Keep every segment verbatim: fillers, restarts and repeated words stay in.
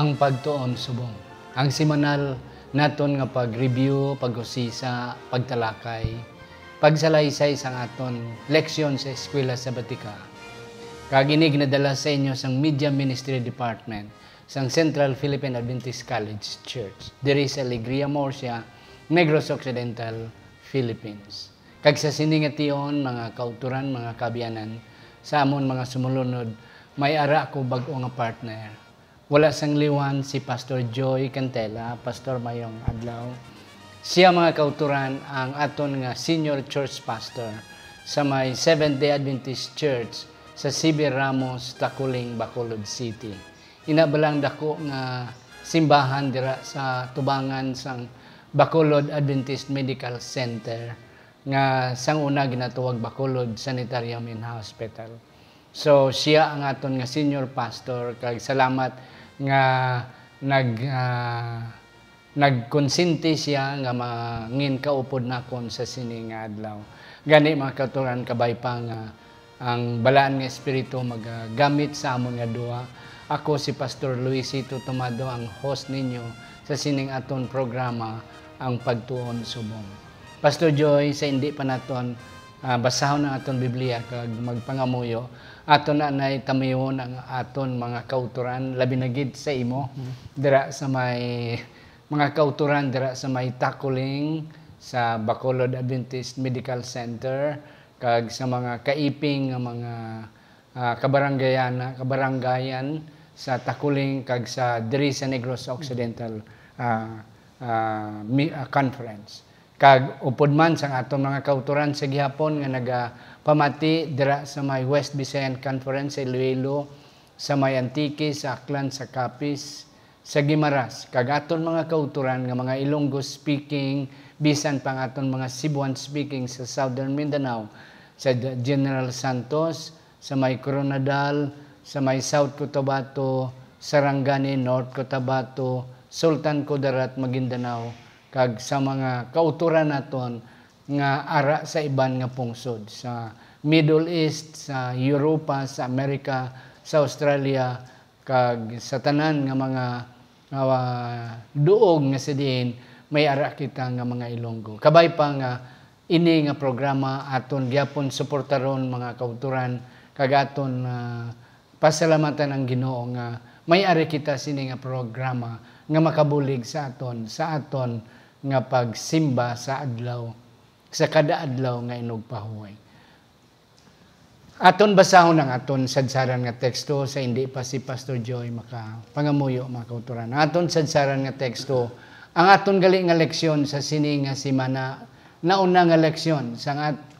Ang pagtuon subong. Ang semanal naton nga pag-review, pag-usisa, pagtalakay, pagsalaysay sang aton leksyon sa Eskwela Sabatika. Kag ini ginadala sa inyo sang Media Ministry Department sang Central Philippine Adventist College Church, diri sa Alegria, Murcia, Negros Occidental, Philippines. Kag sa sini nga tion, mga kauturan, mga kaabyanan, sa amon mga sumulunod, may ara ako bag-o nga partner. Wala sang liwan si Pastor Joy Cantela. Pastor, mayong adlaw. Siya, mga kauturan, ang aton nga senior church pastor sa may Seventh-day Adventist Church sa C B Ramos, Taculing, Bacolod City. Ina bala ang dako nga simbahan dira sa tubangan sang Bacolod Adventist Medical Center, nga sang una ginatawag Bacolod Sanitarium and Hospital. So, siya ang aton nga senior pastor, kag salamat nga nag-, ah, nagkonsente siya nga mangin kaupod nakon sa sini nga adlaw. Gani, mga kauturan, kabay pa nga ang Balaan nga Espiritu magagamit sa amon nga duwa. Ako si Pastor Luisito Tomado, ang host ninyo sa sining aton programa, Ang Pagtuon Subong. Pastor Joy, sa indi pa naton, ah, basahon ang aton Biblia kag magpangamuyo, aton anay tamiwon ang aton mga kauturan, labi na gid sa imo, Mm. dira sa may mga kauturan dira sa may Taculing, sa Bacolod Adventist Medical Center, kag sa mga kaiping nga mga, ah, kabarangayana-, kabarangayan sa Taculing kag sa diri sa Negros Occidental, ah, ah, mi-, ah, Conference. Kag upod man sang aton mga kauturan sa gihapon nga nagapamati dira sa may West Visayan Conference sa Iloilo, sa may Antique, sa Aklan, sa Capiz, sa Guimaras, kag aton mga kauturan nga mga Ilonggo speaking, bisan pa ang aton mga Cebuan speaking sa Southern Mindanao, sa D-, General Santos, sa may Koronadal, sa may South Cotabato, Sarangani, North Cotabato, Sultan Kudarat, Maguindanao, kag sa mga kauturan naton nga ara sa iban nga pungsod, sa Middle East, sa Europa, sa America, sa Australia, kag sa tanan nga mga, ah, duog nga sa diin may ara kita nga mga Ilonggo. Kabay pa nga ini nga programa aton gyapon suportaron, mga kauturan, kag aton, ah, pasalamatan ang Ginoo nga may ari kita sini nga programa nga makabulig sa aton, sa aton nga pagsimba sa adlaw, sa kada adlaw nga inugpahuway. Aton basahon ang aton sadsaran nga teksto sa indi pa si Pastor Joy makapangamuyo, mga kauturan. Ang aton sadsaran nga teksto, ang aton gali nga leksyon sa sini nga semana, nauna nga leksyon sang at-,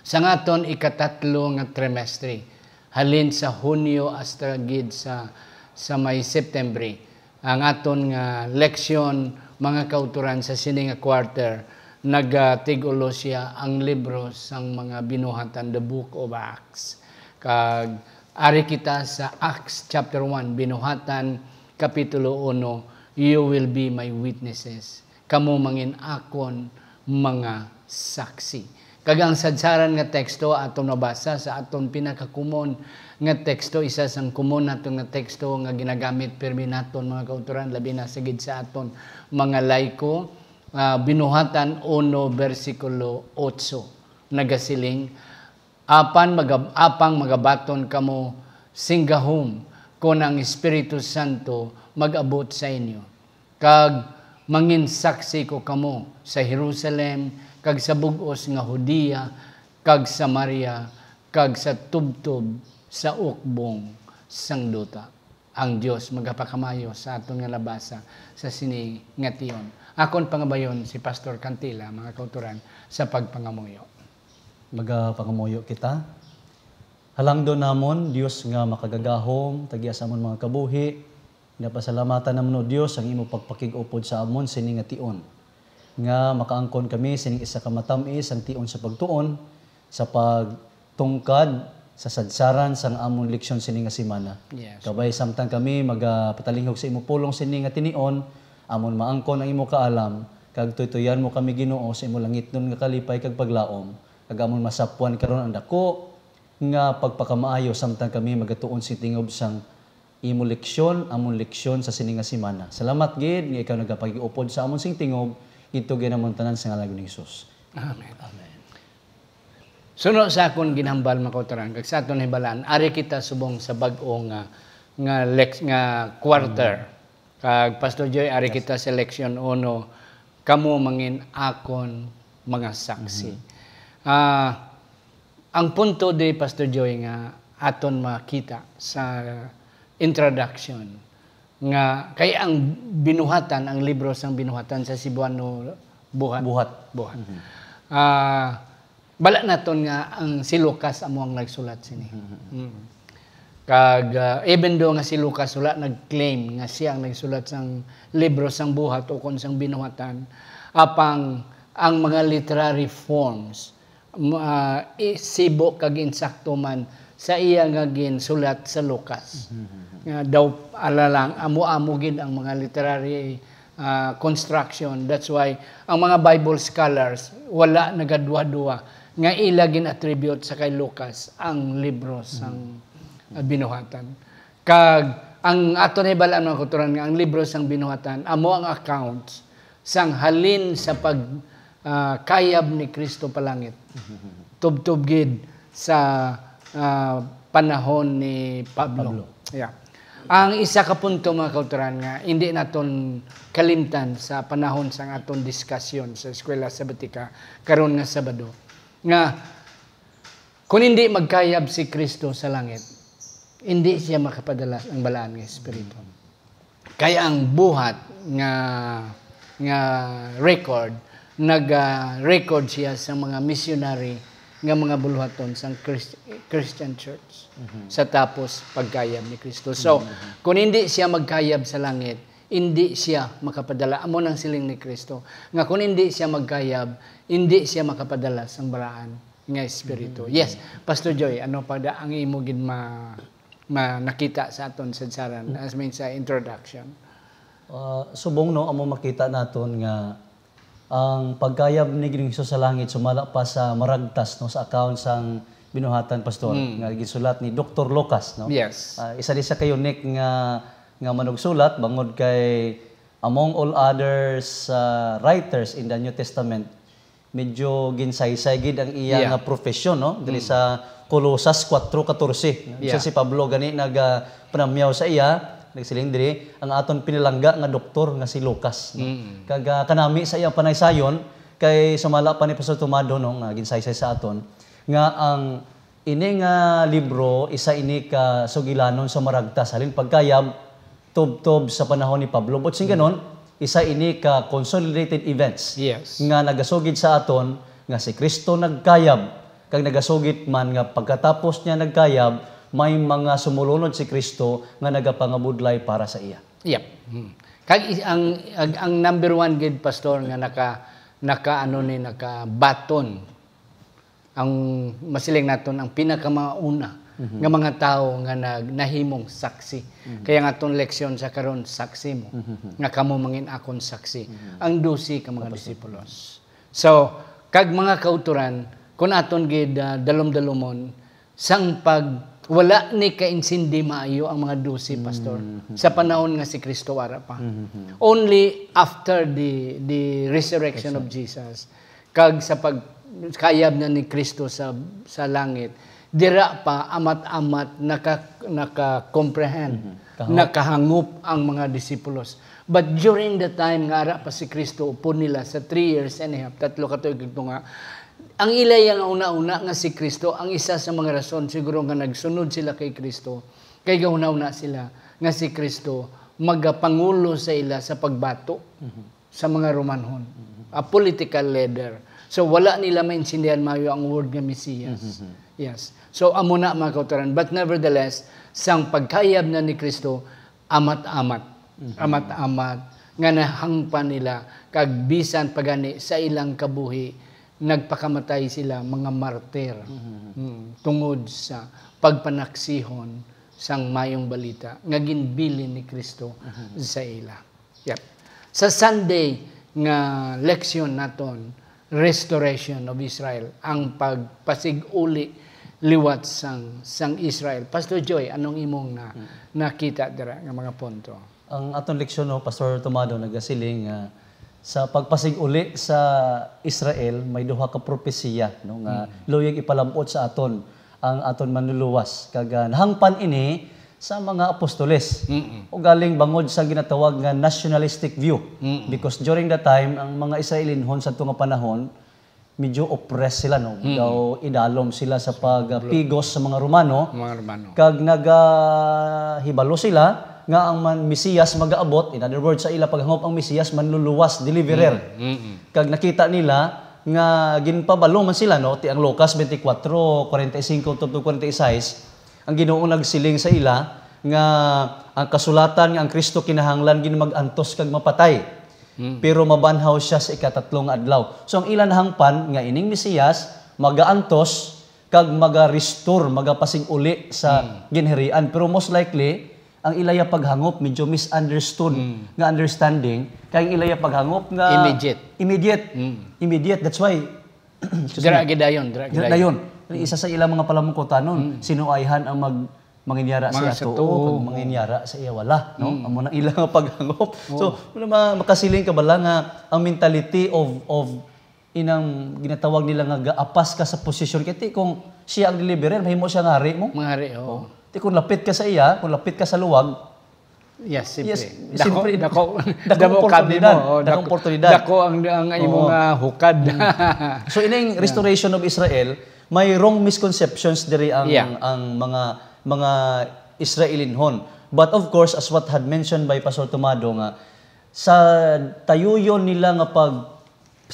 sang aton ikatatlo nga trimestre, halin sa Hunyo hasta gid sa, sa may Septembre. Ang aton nga leksyon, mga kauturan, sa sini nga quarter, nagatig-ulo siya ang libro sang mga Binuhatan, the Book of Acts. Kag ari kita sa Acts chapter one, Binuhatan, kapitulo uno, "You will be my witnesses." Kamo mangin akon mga saksi. Kag ang sadsaran nga teksto aton mabasa sa aton pinakakumon nga teksto, isa sang kumon naton nga teksto nga ginagamit pirmi naton, mga kauturan, labi na sa gid sa aton mga layko, ah, Binuhatan uno, bersikulo otso, nagasiling, "Apan magab-, apang magabaton kamo sing gahom kon ang Espiritu Santo mag-abot sa inyo, kag mangin saksi ko kamo sa Jerusalem, kag sa bug-os nga Judea, kag Samaria, kag sa tubtob sa ukbong sang duta." Ang Dios magapakamayo sa aton nga nabasa sa sini nga tion. Akon pangabayon si Pastor Cantila, mga kauturan, sa pagpangamuyo. Magapangamuyo kita. Halangdon namon, Dios nga makagagahom, tagya sa amon mga kabuhi, ginapasalamatan namon, O Dios, ang imo pagpakig-upod sa amon sini nga tion, nga makaangkon kami sining isa ka matam-is ang tion sa pagtuon, sa pagtungkad sa sadsaran sang amon leksyon sini nga semana. Yes. Kabay, samtang kami magapatalinghog sa imo pulong sini nga tinion, amon maangkon ang imo kaalam, kag tuytuyan mo kami, Ginoo, sa imo langitnon nga kalipay kag paglaom, kag amon masapwan karon ang dako nga pagpakamaayo samtang kami magatuon sing tingob sang imo leksyon, amon leksyon sa sini nga semana. Salamat gid nga ikaw nagapag-upod sa amon sing tingog, ito gid amon tanan sa ngalan ni Jesus. Amen. Amen. Suno sa akon ginhambal, mga kautoran, kag sa aton hibalaan, ari kita subong sa bag-o nga, nga lex-, nga quarter. Mm. Kag, Pastor Joy, ari Yes. kita sa leksyon uno, kamo mangin akon mga saksi. Mhm. Ah, ang punto di, Pastor Joy, nga aton makita sa introduction, nga kay ang Binuhatan, ang libro sang Binuhatan sa Cebuano, buhat. Buhat. Buhat. Mhm. Ah, bala naton nga ang si Lucas amo ang nagsulat sini. Mhm. Mm. Kag, ah, even though nga si Lucas wala nag-claim nga siya ang nagsulat sang libro sang Buhat o kon sang Binuhatan, apang ang mga literary forms, ma-, ah, i-, sibo kag insakto man sa iya nga ginsulat sa Lucas. Mhm. Nga daw, ala lang, amo-amo gid ang mga literary, ah, construction. That's why ang mga Bible scholars wala nagaduha-duha nga ila gin-attribute sa kay Lucas ang libro sang, Mhm. ah, Binuhatan. Kag ang aton hibalaan, mga kautoran, nga ang libro sang Binuhatan amo ang accounts sang halin sa pag, ah, kayab ni Cristo palangit. Tubtob gid sa, ah, panahon ni Pablo. Pablo. Yeah. Ang isa ka punto, mga kautoran, nga hindi naton kalimtan sa panahon sang aton diskasyon sa Eskwela Sabatika karon nga Sabado, nga kung hindi magkayab si Cristo sa langit, hindi siya makapadala ang balaan nga Espiritu. Kay ang buhat nga, nga record, nag-, ah, record siya sa mga missionary nga mga buluhaton sang Christ-, Christian Church Mhm. sa tapos pagkayab ni Cristo. So, Mhm. kung hindi siya magkayab sa langit, hindi siya makapadala. Amo nang siling ni Cristo, nga kung hindi siya magkayab, hindi siya makapadala sang balaan nga espiritu. Mhm. Yes, Pastor Joy, ano pa da ang imo gid ma-, ma-, nakita sa aton sadsaran, Mm. as mean sa introduction? Ah, subong, no, amo makita naton nga ang pagkayab ni Ginoong Hesus sa langit sumala pa sa maragtas, no, sa account sang Binuhatan, Pastor, Mm. nga gisulat ni Doktor Lucas, no? Yes. Ah, isa ni sa ka-unique nga, nga manugsulat bangod kay among all others, ah, writers in the New Testament, medyo ginsaysay gid ang iya Yeah. nga profesyon, no? Diri Mm. sa Colosas four fourteen. Yeah. Siya si Pablo gani nagapanamyaw sa iya, nagsiling diri, ang aton pinalangga nga doktor nga si Lucas, no? Mm. Kag, ah, kanami sa iyang panaysayon, kay sumala pa ni Pastor Tomado, no, nga ginsaysay sa aton, nga ang ini nga libro, isa ini ka sugilanon sa maragtas, halin pagkayab, tubtob sa panahon ni Pablo. Buot silingon, isa ini ka consolidated events Yes. nga nagasugid sa aton nga si Cristo nagkayab, kag nagasugid man nga pagkatapos niya nagkayab, may mga sumulunod si Cristo nga nagapangabudlay para sa iya. Yep. Hmm. Kag is-, ang, ang, ang number one gid, Pastor, nga naka, naka, ano ni, nakabaton ang masiling naton, ang pinakamauna Mhm. nga mga tawo nga nag-, nahimong saksi. Mhm. Kaya nga aton leksyon sa karon, saksi mo, Mhm. nga kamo mangin akon saksi. Mhm. Ang dose ka mga Apostol. disipulos. So, kag mga kautoran, kung aton gid, ah, dalom-dalomon, sang pag wala ni kainsindi maayo ang mga dose, Pastor, Mhm. sa panahon nga si Cristo wara pa. Mhm. Only after the, the resurrection of Exactly. Jesus, kag sa pagkayab na ni Cristo sa, sa langit, dira pa amat-amat naka-, naka-comprehend, Mhm. Kahangop. nakahangop ang mga disipulos. But during the time nga ara pa si Cristo upod nila sa three years and a half, tatlo ka tuig ug tunga, ang ila yang una-una nga si Cristo, ang isa sa mga rason siguro nga nagsunod sila kay Cristo, kay gahuna-huna sila nga si Cristo magapangulo sa ila sa pagbato Mhm. sa mga Romanhon, a political leader. So, wala nila maintindihan maayo ang word nga Mesias. Mhm. Yes. So, amo na, mga kautoran. But nevertheless, sang pagkayab na ni Cristo, amat-amat. Mhm. Amat-amat nga nahangpan nila, kag bisan pa gani sa ilang kabuhi, nagpakamatay sila, mga martir, Mhm. mm, tungod sa pagpanaksihon sang Maayong Balita nga ginbilin ni Cristo Mhm. sa ila. Yep. Sa Sunday nga leksyon naton, Restoration of Israel, ang pagpasig-uli liwat sang, sang Israel. Pastor Joy, anong imong na, nakita dira nga mga punto? Ang aton leksyon, no, Pastor Tomado, nagasiling nga sa pagpasig-uli sa Israel, may duha ka propesiya, no, nga luyag ipalab-ot sa aton ang aton Manluluwas. Kag, ah, nahangpan ini sa mga apostoles. Mm-mm. Ugaling bangod sa ginatawag nga nationalistic view. Mm-mm. Because during that time, ang mga Israelinhon sa tunga panahon, medyo oppressed sila, no? Mm. Daw idalom sila sa pagpigos sa mga Romano. Mga Romano. Kag nagahibalo sila nga ang man Mesiyas magaabot, in other words, sa ila paghangop ang Mesiyas manluluwas, deliverer. Mm, mm. Kag nakita nila nga ginpabalo man sila, no? Ti ang Lucas twenty-four, forty-five to forty-six, ang Ginoo nagsiling sa ila nga ang kasulatan nga ang Kristo kinahanglan gid mag-antos kag mapatay. Mm. Pero mabanhaw sia sa ikatatlo nga adlaw. So, ang ila nahangpan nga ining Mesiyas magaantos kag maga-restore, magapasig-uli sa Mm. ginharian. Pero most likely, ang ilaya paghangop medyo misunderstood Mm. nga understanding, kay ang ilaya paghangop nga Immediate. immediate. Mm. Immediate. That's why, excuse Dira me. gidayon, dira Dira gidayon. dayon. Isa sa ilang mga palamukutanon, Mm. sino ayhan ang mag-, manginyara sa Mga iya sa tuo, tuo. kag manginyara sa iya wala, no? Mm. Amo nang ilang paghangop. Oo. So, wala ma-, makasiling ka bala nga ang mentality of, of inang ginatawag nila nga gaapas ka sa posisyon. Kay ti kung siya ang deliverer, mahimo siya nga hari mo. Mga hari, oo. Oh. Ti kung lapit ka sa iya, kung lapit ka sa luwag, Yes, siyempre. Yes, Dako, siyempre. dako, Dakong damo oportunidad. kami mo, oh, Dakong dako, oportunidad. dako ang, ang imo Oo. nga hukad. Mm. So, ining Yeah. restoration of Israel, may wrong misconceptions diri ang, Yeah. ang mga, mga Israelinhon. But of course, as what had mentioned by Pastor Tomado nga, sa tayuyon nila nga pag-,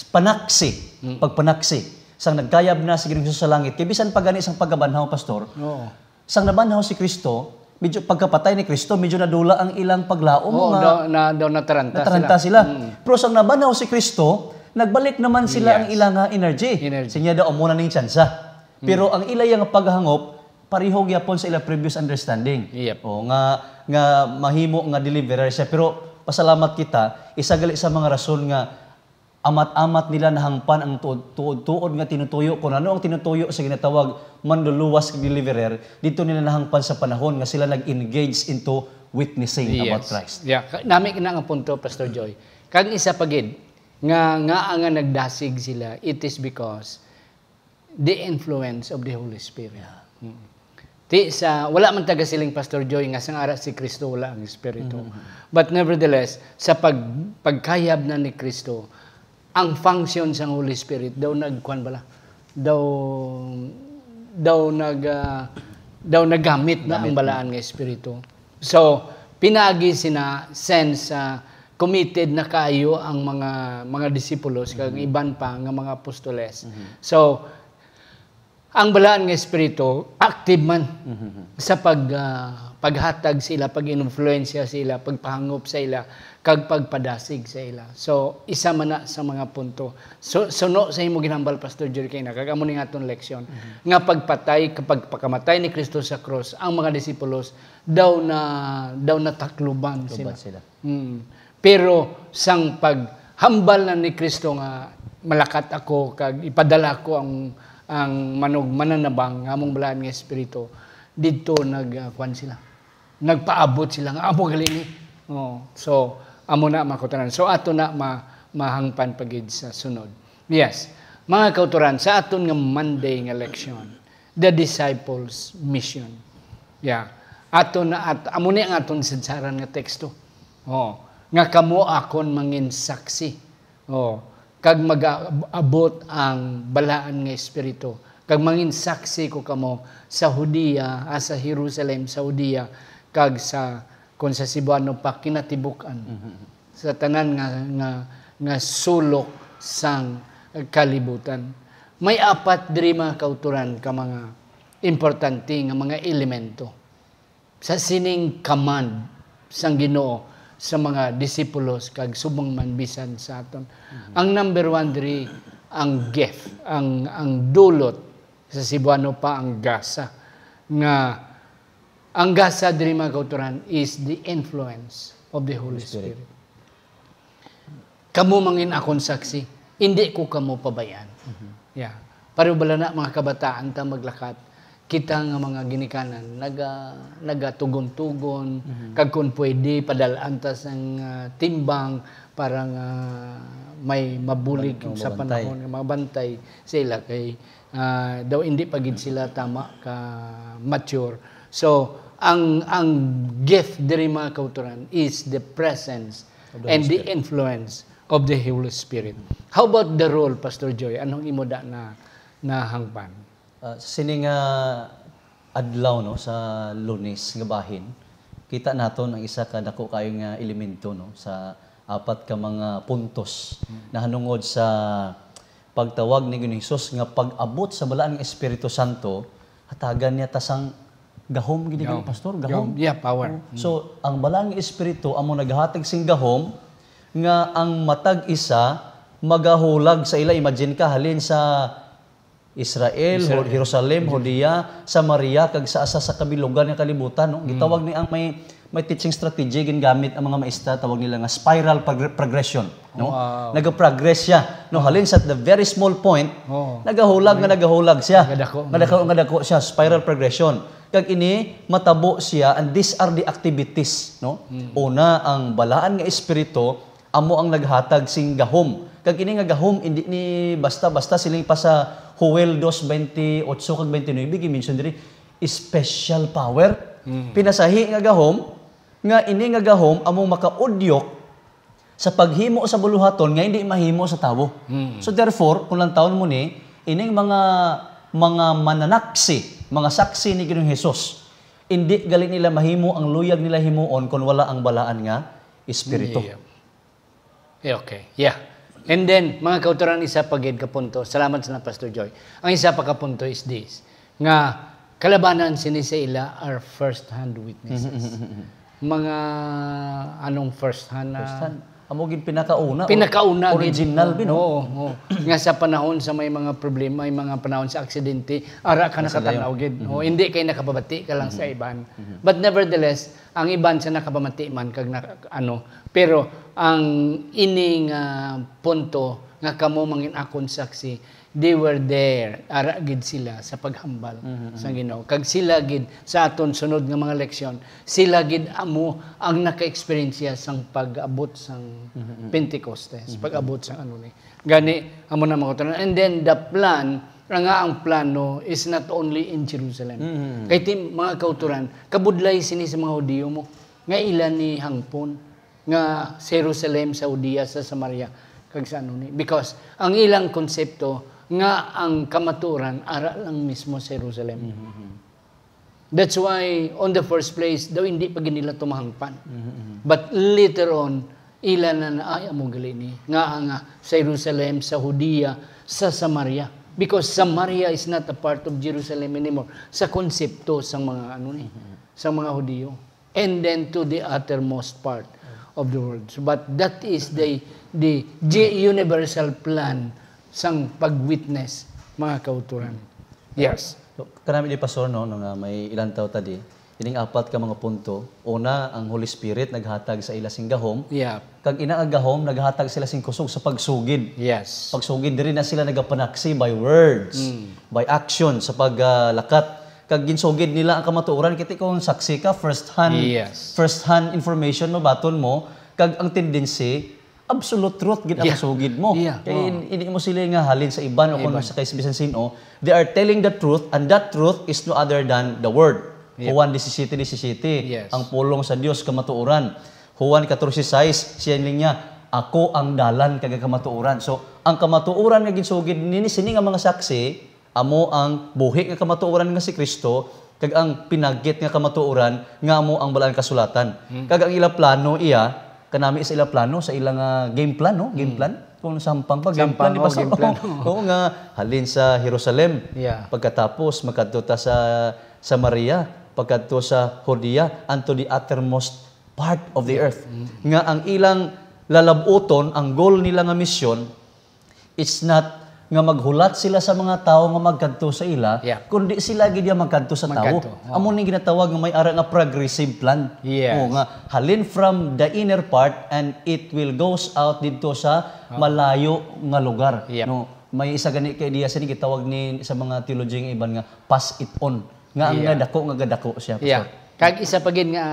panaksi, Mm. pagpanaksi, sang nagkayab na si Ginoong Jesus sa langit, kay bisan pa gani sang pagkabanhaw, Pastor, Oo. sang nabanhaw si Kristo, medyo pagkapatay ni Kristo, medyo nadula ang ilang paglaom Oo, nga daw, na, daw nataranta nataranta sila. sila. Mm. Pero sang nabanhaw si Kristo, nagbalik naman sila ang Yes. ilang, ah, energy. Energy. Sinya daw, "Amo na ning tsansa." Mm. Pero ang ila yang paghangop, pareho gyapon sa ila previous understanding. Yep. O, nga, nga mahimo nga deliverer siya. Pero pasalamat kita, isa gali sa mga rason nga amat-amat nila nahangpan ang tuod-, tuod-tuod nga tinutuyo, kung ano ang tinutuyo sa ginatawag manluluwas kag deliverer, dito nila nahangpan sa panahon nga sila nag-engage into witnessing about Yes. Christ. Yeah. Ka-, nami na nga punto, Pastor Joy. Kag isa pa gid, nga, nga, nga nagdasig sila, it is because the influence of the Holy Spirit. Yeah. Mm. Ti sa, wala man taga siling Pastor Joy nga sang ara si Kristo wala ang Espiritu. Mm-hmm. But nevertheless, sa pag-, pagkayab na ni Kristo, ang function sang Holy Spirit daw nagkuan bala, daw, daw nag, ah, daw nagamit na ang Gamit na. balaan nga Espiritu. So, pinagi sina, since, ah, committed na kaayo ang mga, mga disipulos, kag Mhm. iban pa nga mga apostoles. Mhm. So, ang balaan nga espiritu, active man Mhm. sa pag, ah, paghatag sila, pag-influensya sila, pagpahangop sa ila, kag pagpadasig sa ila. So, isa man na sa mga punto. So, suno sa imo ginhambal, Pastor Jerry, kay na, kag amo ni nga aton leksyon, Mhm. nga pagpatay, kapag pagkamatay ni Kristo sa krus, ang mga disipulos daw na, daw natakluban Takluban sila. sila. Mm. Pero sang paghambal na ni Kristo nga, "Malakat ako kag ipadala ko ang, ang manug-, mananabang nga among balaan nga espiritu," didto nag, ah, kuwan sila. Nagpaabot sila nga, "Amo gali ni." Oh, so, amo na, mga kautoran. So, ato na ma-, mahangpan pa gid sa sunod. Yes. Mga kautoran, sa aton nga Monday nga leksyon, the disciples' mission. Yeah. Ato na at, amo ni ang aton sadsaran nga teksto. Oh, nga kamo akon mangin saksi. Oh, kag mag-abot ang balaan nga espiritu. Kag mangin saksi ko kamo sa Judea, ah, sa Jerusalem, sa Judea, kag sa, kung sa Cebuano pa, kinatibuk-an. Mhm. Sa tanan nga, nga, nga sulok sang kalibutan. May apat diri, mga kautoran, ka mga importante nga mga elemento sa sining command sang Ginoo sa mga disipulos kag subong man bisan sa aton. Mhm. Ang number one diri, ang gift, ang, ang dulot, sa Cebuano pa, ang gasa, nga ang gasa diri, mga kautoran, is the influence of the Holy Holy Spirit. Spirit. Kamo mangin akon saksi, indi ko kamo pabayaan. Mhm. Yeah. Pareho bala na, mga kabataan ta maglakat, Kita nga mga ginikanan, naga-, nagatugon-tugon, Mhm. kag kung pwede, padal-an ta sang, ah, timbang para nga may mabulig Bantay, sa mabantay. panahon nga mabantay sa ila kay, ah, daw hindi pa gid sila tama ka mature. So, ang, ang gift diri, mga kautoran, is the presence Of the and Holy the Spirit. influence of the Holy Spirit. How about the role, Pastor Joy? Anong imo da na, na hangpan? Ah, sa sini nga adlaw, no, sa Lunes nga bahin, kita naton ang isa ka dako kaayo nga elemento, no, sa apat ka mga puntos Mm. nahanungod sa pagtawag ni Ginoong Hesus nga pag-abot sa balaan nga Espiritu Santo, hatagan niya ta sang gahom, gid ni Gahom. Pastor, gahom. Gahom. Yeah, power. Oh, Mm. so, ang balaan nga Espiritu amo naghatag sing gahom nga ang matag isa magahulag sa ila. Imagine ka, halin sa Israel, Israel. Ho-, Jerusalem, Jerusalem. Judea, Samaria, kag sa asa sa kabilugan nga kalibutan, no? Mm. Gitawag ni ang may, may teaching strategy gingamit ang mga maestra, tawag nila nga spiral progr-, progression, no? Wow. Nagaprogress siya, no? Oh. Halin sa the very small point, Oh. nagahulag nga Ay. nagahulag siya. Ngadako. Ngadako, ngadako siya, spiral progression. Kag ini matabo siya, and these are the activities, no? Mm. Una, ang balaan nga espiritu, amo ang naghatag sing gahom. Kag ini nga gahom, indi ni basta-basta, siling pa sa Joel dos, twenty-eight kag twenty-nine, gi-mention diri, special power. Mm. Pinasahi nga gahom, nga ini nga gahom among makaudyok sa paghimo sa buluhaton nga hindi mahimo sa tawo. Mm. So therefore, kung lantawon mo ni, ining mga, mga mananaksi, mga saksi ni Ginoong Hesus, hindi gali nila mahimo ang luyag nila himuon kon wala ang balaan nga espiritu. Yeah. Eh, okay. Yeah. And then, mga kautoran, isa pa gid ka punto. Salamat sa na, Pastor Joy. Ang isa pa ka punto is this, nga kalabanan sini sa ila are first-hand witnesses. Mhm, mhm, mhm, mhm. Mga anong first-hand na First-hand. Amo gid pinakauna, Pinakauna gid. original, bi, no? Oo, oo. Nga sa panahon sa may mga problema, may mga panahon sa aksidente, ara ka Nasa nakatanaw layo. gid. Mhm. O, hindi kay nakapabati ka lang sa Mhm. iban. Mhm. But nevertheless, ang iban sa nakapamati man kag na-, ano, pero ang ining, ah, punto nga kamo mangin akon saksi, they were there, ara gid sila sa paghambal Mhm, sa mhm. Ginoo. Kag sila gid sa aton sunod nga mga leksyon, sila gid amo ang naka-eksperyensya sang pag-abot sang Mhm, mhm. Pentecostes, Mhm, pag-abot mhm. sang ano ni. Gani, amo na mga kauturan. And then the plan, nga ang plano is not only in Jerusalem. Mhm. Kay ti, mga kauturan, kabudlay sini sa mga Hudiyo mo, nga ila ni hangpon, nga sa Jerusalem, sa Judea, sa Samaria, kag sa ano ni. Because ang ilang konsepto nga ang kamatuoran ara lang mismo sa Jerusalem. Mhm, mhm. That's why, on the first place, daw hindi pa gid nila tumahangpan. Mhm, mhm. But later on, ila na na, "Ay, amo gali ni, nga, nga sa Jerusalem, sa Judea, sa Samaria." Because Samaria is not a part of Jerusalem anymore. Sa konsepto sa mga, ano ni, Mhm. sa mga Hudiyo. And then to the uttermost part of the world. So, but that is the, the, the universal plan sang pag-witness, mga kauturan. Yes. So, kanami di, Pastor, no, no, nga may ilantaw ta di, ining apat ka mga punto. Una, ang Holy Spirit naghatag sa ila sing gahom. Yeah. Kag ina nga gahom, naghatag sila sing kusog sa pagsugid. Yes. Pagsugid, diri na sila nagapanaksi by words, Mm. by action, sa pag, ah, lakat. Kag ginsugid nila ang kamatuoran. Kita kung saksi ka, first hand, Yes. first hand information mabaton mo, kag ang tendency, absolute truth gid ang Yeah. masugid mo. Yeah. Kay Oo. in-, hindi mo sila nga halin sa iban o kung Iban. sa kay bisan sin-o. They are telling the truth, and that truth is no other than the word. Yep. Juan disisiete disisiete, Yes. ang pulong sa Dios kamatuoran. Juan catorce seis, siya niya, "Ako ang dalan kag kamatuoran." So, ang kamatuoran nga ginsugid nini sini nga mga saksi, amo ang buhi nga kamatuoran nga si Cristo, kag ang pinagkit nga kamatuoran nga amo ang Balaan Kasulatan. Hmm. Kag ang ila plano iya, kanami sa ila plano, sa ila nga game plan, no? Game Hmm. plan? Kung sampang pa, game Sampang, plan, di ba? oh, So, game plan. oo, nga halin sa Jerusalem. Yeah. Pagkatapos, magkadto ta sa Samaria, pagkadto sa Judea, and to the uttermost part of the earth. Mm. Nga ang ilang lalabuton, ang goal nila nga misyon, it's not nga maghulat sila sa mga tawo nga magkadto sa ila, Yeah. kundi sila gid ang magkadto sa tawo. Magkadto, oo. Amo ning ginatawag nga may ara nga progressive plan. Yes. Oo, nga halin from the inner part and it will goes out didto sa Oo. malayo nga lugar, Yeah. no? May isa gani ka idea sini gitawag ni sa mga theology nga iban nga pass it on. Nga ang Yeah. nadako nga gadako siya, Yeah. Pastor. Kag isa pa gid nga,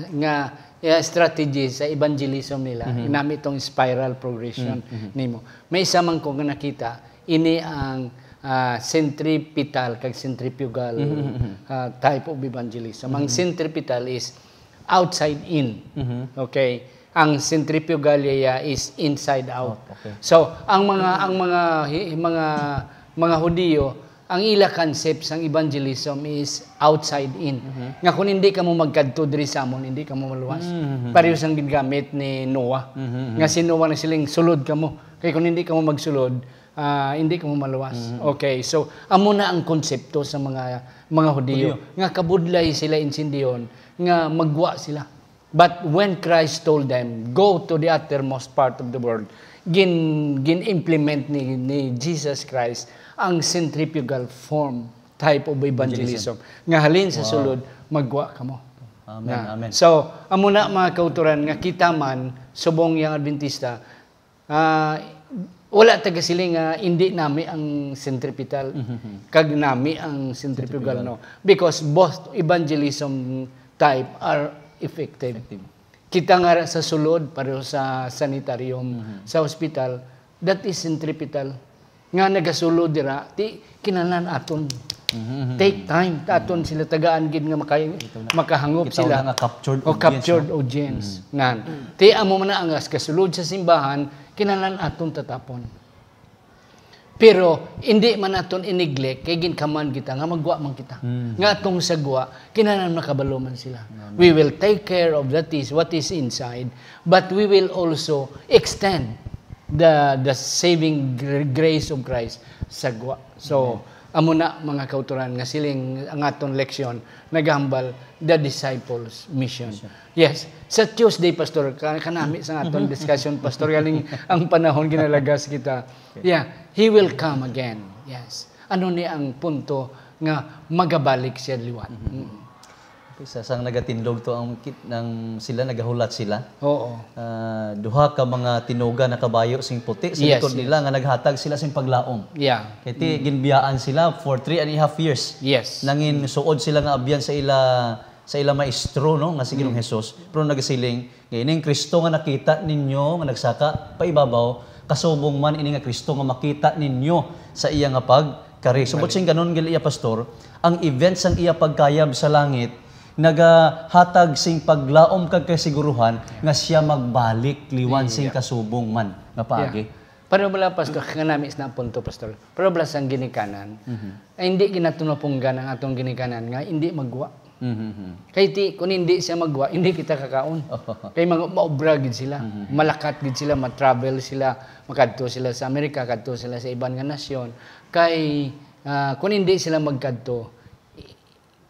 nga, yeah, strategy sa evangelism nila, Mhm. nami itong spiral progression Mhm, mhm. nimo. May isa man ko nga nakita, ini ang, ah, centripetal kag centrifugal, Mhm, mhm, mhm. ah, type of evangelism. Ang Mhm. centripetal is outside in. Mhm. Okay? Ang centrifugal iya is inside out. Out, okay. So, ang mga, ang mga hi-, mga, mga Hudiyo, ang ila concept sang evangelism is outside in. Mhm. Nga kung hindi kamo magkadto diri sa amon, hindi kamo maluwas. Mhm. Pareho sang gingamit ni Noah. Mhm, mhm. Nga si Noah nagsiling, "Sulod kamo. Kay kung hindi kamo magsulod, ah, hindi kamo maluwas." Mhm. Okay, so, amo na ang konsepto sa mga, mga Hudiyo, Hudiyo. Nga kabudlay sila insindihon, nga magwa sila. But when Christ told them, "Go to the uttermost part of the world," gin-, gin-implement ni, ni Jesus Christ ang centrifugal form, type of evangelism. Evangelism. Nga halin sa Wow. sulod, magwa kamo. Amen, Na. amen. So, amo na, mga kauturan, nga kita man, subong yang Adventista, ah, wala ta gasiling nga indi nami ang centripetal, Mhm. kag nami ang centrifugal, Centrifugal. no? Because both evangelism type are effective. Effective. Kita nga ra sa sulod, pareho sa sanitarium, Mhm. sa hospital, that is centripetal. Nga nagasulod dira, ti kinahanglan aton Mhm, mhm, take mhm. time, ta aton Mhm. sila tagaan gid nga makay-, Kita na. makahangop Kita sila. na nga captured O audience, captured no? audience. Mhm. Nan. Ti amo man na ang as kasulod sa simbahan, kinahanglan aton tatapon. Pero hindi man naton i-neglect kay ginkaman kita nga magwa man kita. Mm. Nga atong sagwa, kinahanglan makabalo man sila. Amen. We will take care of that is what is inside, but we will also extend the, the saving gr-, grace of Christ sagwa. So, Amen. amo na, mga kauturan, nga siling ang aton leksyon, nagahambal, the disciples' mission. Mission. Yes. Sa Tuesday, Pastor, ka-, kanami sa aton discussion, Pastor, galing ang panahon ginalagas kita. Okay. Yeah, he will come again. Yes. Ano ni ang punto nga magabalik siya liwat? Mhm. Mm. Sa, sang nagatindog to ang kit-, nang sila, nagahulat sila. Oo. Ah, duha ka mga tinuga na kabayo sing puti sa Yes, likod yes. nila nga naghatag sila sing paglaom. Yeah. Kay ti, Mm. ginbiyaan sila for three and a half years. Yes. Nangin Mm. suod sila nga abyan sa ila, sa ila maestro, no, nga si Ginoong Mm. Jesus. Pero nagasiling, nga ining Kristo nga nakita ninyo nga nagsaka paibabaw, kasubong man ini nga Kristo nga makita ninyo sa iya nga pagkari. So, Balik. Butsing ganon gid iya, Pastor, ang event sang iya pagkayab sa langit nagahatag sing paglaom kag kasiguruhan Yeah. nga siya magbalik liwan Mm, sing yeah. kasubong man nga paagi. Yeah. Pero wala, Pastor, kanami sa punto, Pastor. Pero wala sang ginikanan. Mhm. Ay, hindi gid naton mapunggan ang atong ginikanan nga hindi magwa. Mhm, mhm. Kay ti, kung hindi siya magwa, hindi kita kakaon. Kay mga maobra gid sila, Mhm. malakat gid sila, ma-travel sila, makadto sila sa Amerika, kadto sila sa iban nga nasyon. Kay, ah, kung hindi sila magkadto, i-,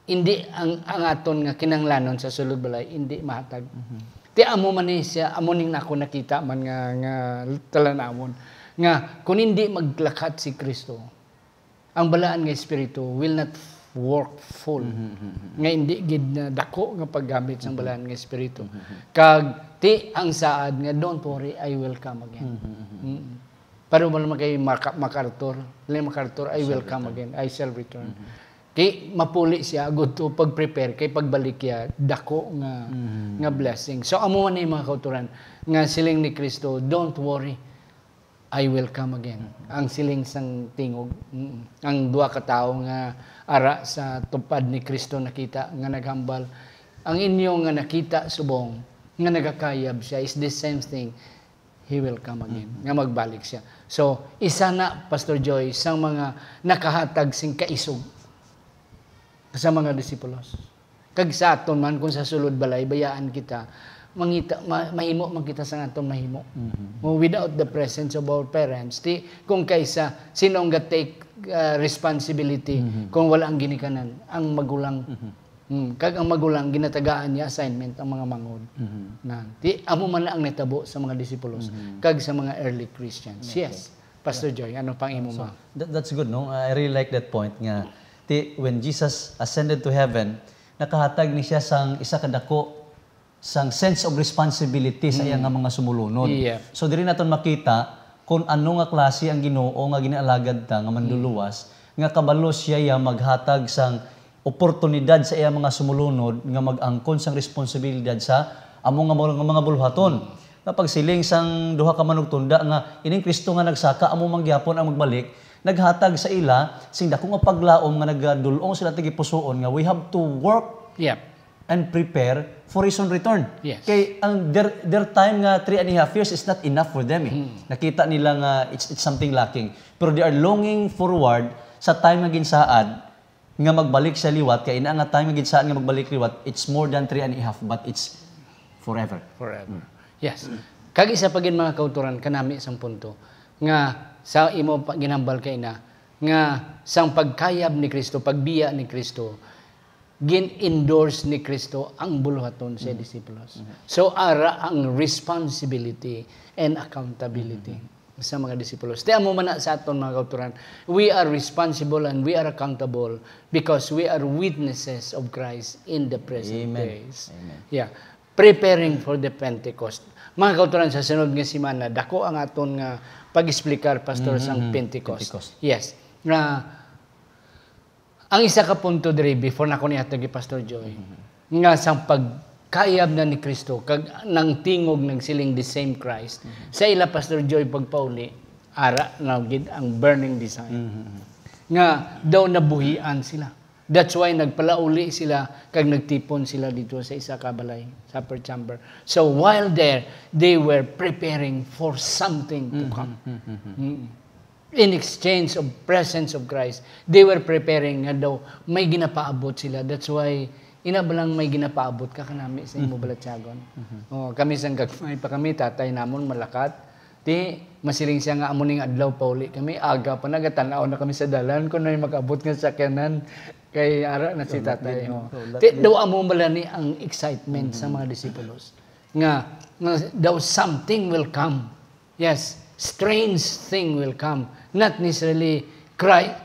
hindi ang, ang aton nga kinahanglanon sa sulod balay, hindi mahatag. Mhm. Ti amo man ni siya, amo ning ako nakita man nga, nga talanawon, nga kung hindi maglakat si Kristo, ang balaan nga espiritu will not work full. Mhm, mhm, mhm. Nga hindi gid na dako nga paggamit sang Mhm. balaan nga espiritu. Mhm, mhm. Kag ti ang saad nga, "Don't worry, I will come again." Mhm, mhm. Mm. Pero wala man kay Mac-, MacArthur. Wala MacArthur, "I I shall will come return. again. I shall return." Mhm. Kay mapuli siya agud to pag-prepare kay pagbalik niya dako nga, Mhm. nga blessing. So amo man ni mga kauturan nga siling ni Kristo, "Don't worry." "I will come again." Mm. Ang siling sang tingog, mm, ang duha ka tawo nga ara sa tupad ni Kristo nakita nga naghambal, ang inyo nga nakita subong nga nagakayab siya is the same thing. He will come again. Mm. Nga magbalik siya. So, isa na, Pastor Joy, sa mga nakahatag sing kaisog sa mga disipulos. Kag sa aton man, kung sa sulod balay, bayaan kita, mangita, ma-, mahimo man kita sa aton mahimo. Mhm. Mo, without the presence of our parents, ti, kung kaisa, sino ang ga-take, ah, responsibility Mhm. kung wala ang ginikanan? Ang magulang. Mhm. Hmm, kag ang magulang, ginatagaan niya assignment ang mga manghod. Mhm. Na, ti, amo man na ang natabo sa mga disipulos, Mhm. kag sa mga early Christians. Okay. Yes. Pastor Joy, ano pang imo So, ma? that, that's good, no? I really like that point nga, ti, when Jesus ascended to heaven, nakahatag ni siya sang isa ka dako sang sense of responsibility sa iya Mm. nga mga sumulunod. Yeah. So, diri naton makita Kung ano nga klase ang Ginoo nga ginaalagad ta nga manluluwas, nga kabalo siya ya maghatag sang oportunidad sa iya mga sumulunod nga mag-angkon sang responsibilidad sa amo nga mga, nga mga buluhaton. Nga pagsiling sang duha ka manugtunda nga ining Kristo nga nagsaka amo man gyapon ang magbalik, naghatag sa ila sing dako nga paglaom nga nagadul-ong sila tagipusoon nga we have to work Yep. and prepare for His own return. Yes. Kay ang their, their time nga three and a half years is not enough for them eh. Nakita nila nga it's, it's something lacking. Pero they are longing forward sa time nga ginsaad nga magbalik siya liwat. Kay ina nga time nga ginsaad nga magbalik liwat, it's more than three and a half, but it's forever. Forever. Yes. Kag isa pa gid, mga kautoran, kanami sang punto nga sa imo pa ginhambal kay na nga sang pagkayab ni Kristo, pagbiya ni Kristo, gin-endorse ni Kristo ang buluhaton sa disipulos. So ara ang responsibility and accountability sa mga disipulos. Ti amo man na sa aton, mga kautoran, we are responsible and we are accountable because we are witnesses of Christ in the present Amen. days. Amen. Yeah. Preparing for the Pentecost. Mga kautoran, sa sunod nga semana, dako ang aton nga pag-explicar, Pastor, sang Pentecost. Pentecost. Yes. Nga ang isa ka punto diri, before nako nihatag kay Pastor Joy, nga sang pagkayab na ni Kristo, kag nang tingog nagsiling, "The same Christ," sa ila, Pastor Joy, pagpauli, ara na gid ang burning desire. Nga daw nabuhian sila. That's why nagpalauli sila kag nagtipon sila dito sa isa ka balay, sa upper chamber. So while there, they were preparing for something to come. Mm. In exchange of presence of Christ, they were preparing nga daw may ginapaabot sila. That's why, ina ba lang may ginapaabot ka kanami sa imo balatyagon? Oh, kami sang gagmay pa kami, tatay namon malakat. Ti, masiling siya nga amo ning adlaw pauli kami, aga pa, nagatan-aw na kami sa dalan kung may mag-abot nga sakyanan. Kay ara na si tatay. Oh. Ti, daw amo bala ni ang excitement sa mga disipulos nga, nga daw something will come. Yes, strange thing will come. Not necessarily Christ,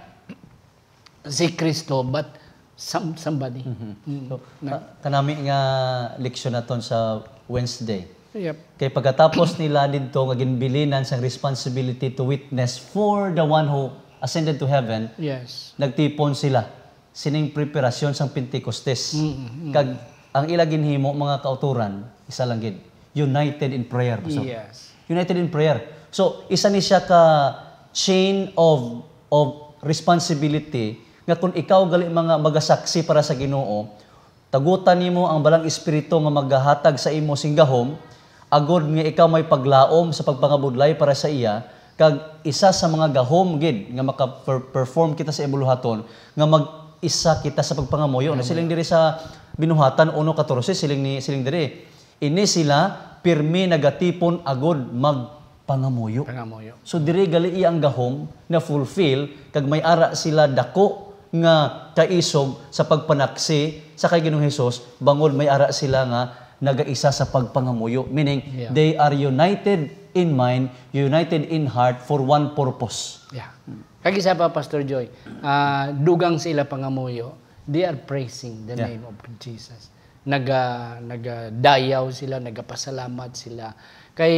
si Kristo, but some, somebody. Mm. So, ka- kanami nga leksyon naton sa Wednesday. Yep. Kay pagkatapos nila didto nga ginbilinan sang responsibility to witness for the one who ascended to heaven, Yes. nagtipon sila sining preparasyon sang Pentecostes. Mm, mm. Kag ang ila ginhimo, mga kautoran, isa lang gid, united in prayer. Pastor. Yes. United in prayer. So, isa ni siya ka chain of of responsibility nga kung ikaw gali mga magasaksi para sa Ginoo, tagutan nimo ang Balang Espiritu nga magahatag sa imo sing gahom, agod nga ikaw may paglaom sa pagpangabudlay para sa iya, kag isa sa mga gahom gid nga maka-perform kita sa iyang buluhaton nga mag-isa kita sa pagpangamuyo. Nasiling diri sa Binuhatan uno katorse, siling ni siling diri, "Ini sila pirmi nagatipon agod magpangamuyo." Pangamuyo. So diri gali iya ang gahom na fulfill, kag may ara sila dako nga kaisog sa pagpanaksi sa kay Ginoong Hesus, bangod may ara sila nga nagaisa sa pagpangamuyo. Meaning, Yeah. they are united in mind, united in heart for one purpose. Yeah. Kag isa pa, Pastor Joy, ah, dugang sa ila pangamuyo, they are praising the Yeah. name of Jesus. Naga, nagadayaw sila, nagapasalamat sila. Kay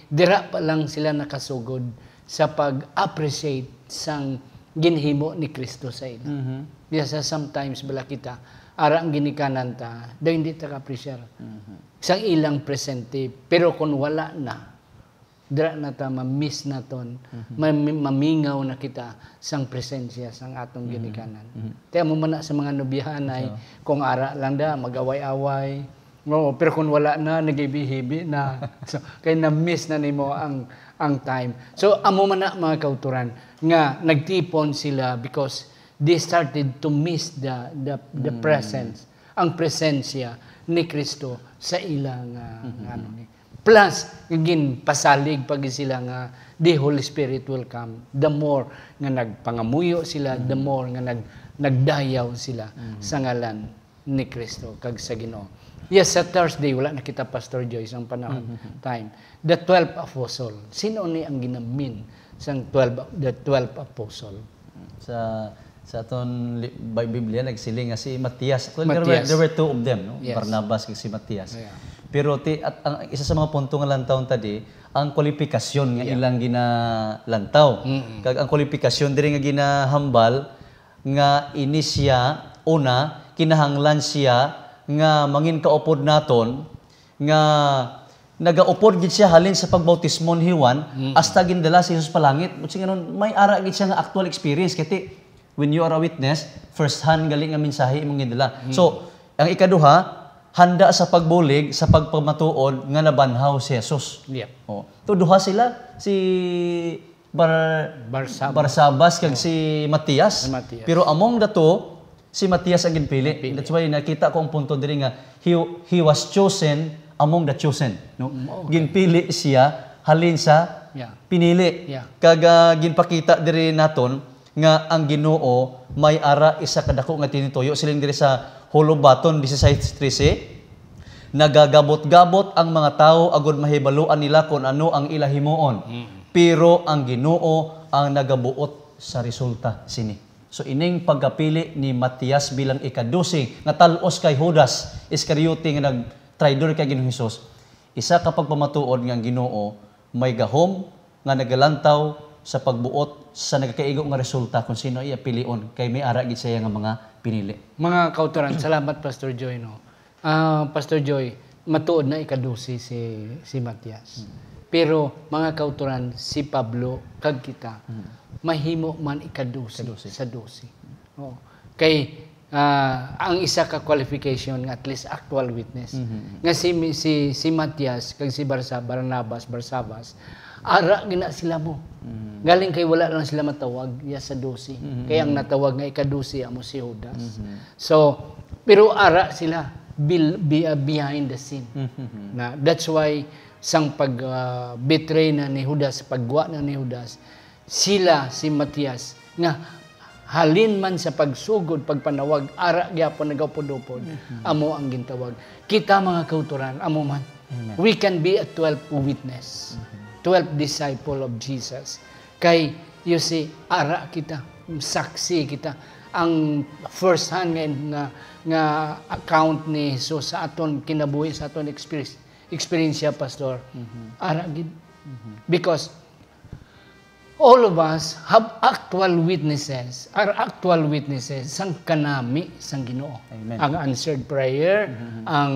dira pa lang sila nakasugod sa pag-appreciate sang ginhimo ni Kristo sa ila. Mhm. Yes, sometimes bala kita, ara ang ginikanan ta, daw hindi ta ka-appreciate sang ilang presente. Pero kung wala na, dira na ta ma-miss naton, mami-, mamingaw na kita sang presensya sang atong ginikanan. Kaya mo man na sa mga nobyahanay, kung ara lang da, mag-away-away. Oo, pero kung wala na, naghibi-hibi na. So, kay na-miss na nimo ang, ang time. So, amo man na, mga kauturan, nga nagtipon sila because they started to miss the, the, the presence, ang presensya ni Kristo sa ila nga, nga ano ni. Plus, ginpasalig pa gid sila nga the Holy Spirit will come. The more nga nagpangamuyo sila, the more nga nag-, nagdayaw sila sa ngalan ni Kristo kag sa Ginoo. Yes, sa Thursday, wala na kita, Pastor Joy, sang panahon, time. The twelve apostle. Sino ni ang ginamin sang twelve, the twelve apostle? Sa sa aton li-, Bi-, Biblia, nagsiling nga si Matias. Actually, there were, Matias. There were two of them, no? Yes. Barnabas kag si Matias. Yeah. Pero ti-, at ang isa sa mga punto nga lantawon ta di, ang kwalipikasyon nga Yeah. ilang ginalantaw. Mm-mm. Kag ang kwalipikasyon diri nga ginahambal nga ini siya, una, kinahanglan siya nga mangin kaupod naton, nga nagaupod gid siya halin sa pagbautismo ni Juan, Mm. hasta gindala si Jesus palangit. But singanon, may ara gid siya nga actual experience. Kay ti, when you are a witness, first hand gali nga mensahe imong gindala. Mm. So, ang ikaduha, handa sa pagbulig sa pagpamatuod nga nabanhaw si Jesus. Yep. Oh. So, duha sila, si Bar-, Barsabas. Barsabas kag Oh. si Matias. Si Matias. Pero among the two, si Matias ang ginpili. Ginpili. That's why nakita ko ang punto diri nga he, he was chosen among the chosen, no? Mm, okay. Ginpili siya halin sa Yeah. pinili. Yeah. Kag, ah, ginpakita diri naton nga ang Ginoo may ara isa ka dako nga tinutuyo. Siling diri sa Hulobaton disisais trese, "Nagagabot-gabot ang mga tawo agud mahibaluan nila kon ano ang ila himuon, Mm. pero ang Ginoo ang nagabuot sa resulta sini." So, ining pagkapili ni Matias bilang ika-dose nga tal-os kay Judas Iscariote nga nagtraidor kay Ginoong Hesus, isa ka pagpamatuod nga ang Ginoo may gahom nga nagalantaw sa pagbuot sa nagakaigo nga resulta kung sino iya pilion, kay may ara gid siya nga mga pinili. Mga kautoran, salamat, Pastor Joy, no? Ah, Pastor Joy, matuod na ika-dose si, si Matias. Hmm. Pero, mga kautoran, si Pablo kag kita, Hmm. mahimo man ika-dose Ika-dose. sa dose. Oo. Kay, ah, ang isa ka qualification nga at least actual witness. Mhm. Nga si, si, si Matias kag si Barsa-, Barnabas, Barsabas, ara gina sila mo. Mhm. Galing kay wala lang sila matawag, ya sa dose. Mhm. Kay ang natawag nga ika-dose amo si Judas. Mhm. So, pero ara sila bil-, bi-, ah, behind the scene. Mhm. Na, that's why sang pag, ah, betray na ni Judas, pagwa na ni Judas, sila si Matias nga halin man sa pagsugod, pagpanawag, ara gyapon nagaupod-upod, Mhm. amo ang gintawag. Kita, mga kautoran, amo man. Amen. We can be a twelfth witness, Mhm. twelfth disciple of Jesus. Kay, you see, ara kita, saksi kita. Ang first hand nga, nga, nga account ni Jesus sa aton kinabuhi, sa aton experience, eksperyensya, Pastor, Mhm. ara gid. Mhm. Because all of us have actual witnesses, are actual witnesses sang kanami sang Ginoo. Amen. Ang answered prayer, Mhm. ang,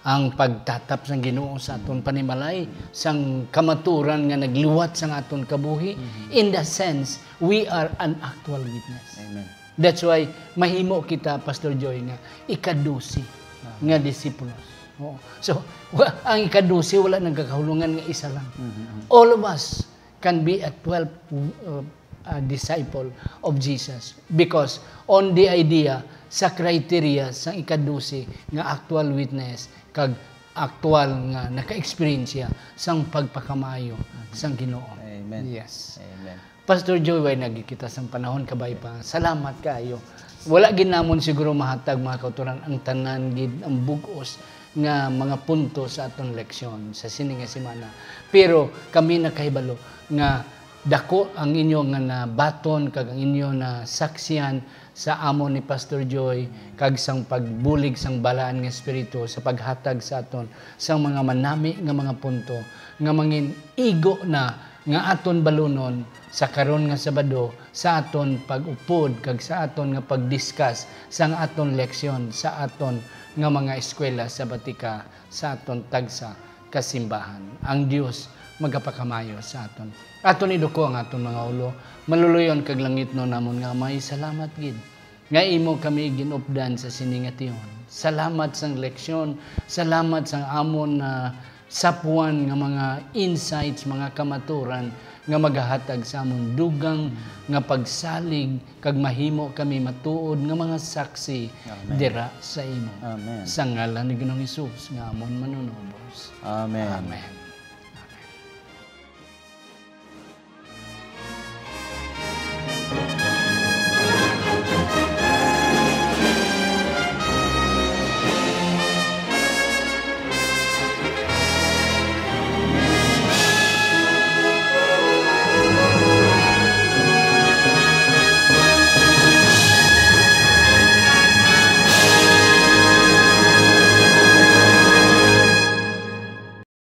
ang pagtatap sang Ginoo sa aton panimalay, sang kamaturan nga nagliwat sang aton kabuhi. Mhm. In the sense, we are an actual witness. Amen. That's why mahimo kita, Pastor Joy, nga ika-dose Amen. nga disipulos. Oo. So, wa-, ang ika-dose wala nagkakahulungan nga isa lang. Mhm, mhm. All of us can be a twelfth, uh, uh, disciple of Jesus because on the idea sa criteria sang ika-dose nga actual witness kag aktual nga naka-eksperyensya sang pagpakamaayo Mhm. sang Ginoo. Amen. Yes. Amen. Pastor Joy, way na gid kita sang panahon, kabay pa. Salamat kaayo. Wala gid namon siguro mahatag, mga kautoran, ang tanan gid, ang bug-os nga mga punto sa aton leksyon sa sini nga semana. Pero kami nakahibalo nga dako ang inyo nga nabaton kag ang inyo nasaksihan sa amon ni Pastor Joy kag sang pagbulig sang Balaan nga Espiritu sa paghatag sa aton sang mga manami nga mga punto nga mangin-igo na nga aton balunon sa karon nga Sabado sa aton pag-upod kag sa aton nga pag-discuss sang aton leksyon sa aton nga mga eskwela sabatika sa aton tagsa ka simbahan. Ang Dios magapakamaayo sa aton. Aton iduko ang aton mga ulo. Maluloy-on kag langitnon namon nga Amay, salamat gid nga imo kami ginupdan sa sini nga tion. Salamat sang leksyon, salamat sang amon na sapuan nga mga insights, mga kamaturan nga magahatag sa amon dugang nga pagsalig kag mahimo kami matuod nga mga saksi Amen. dira sa imo. Amen. Sa ngalan ni Ginoong Hesus nga amon Manunubos. Amen. Amen.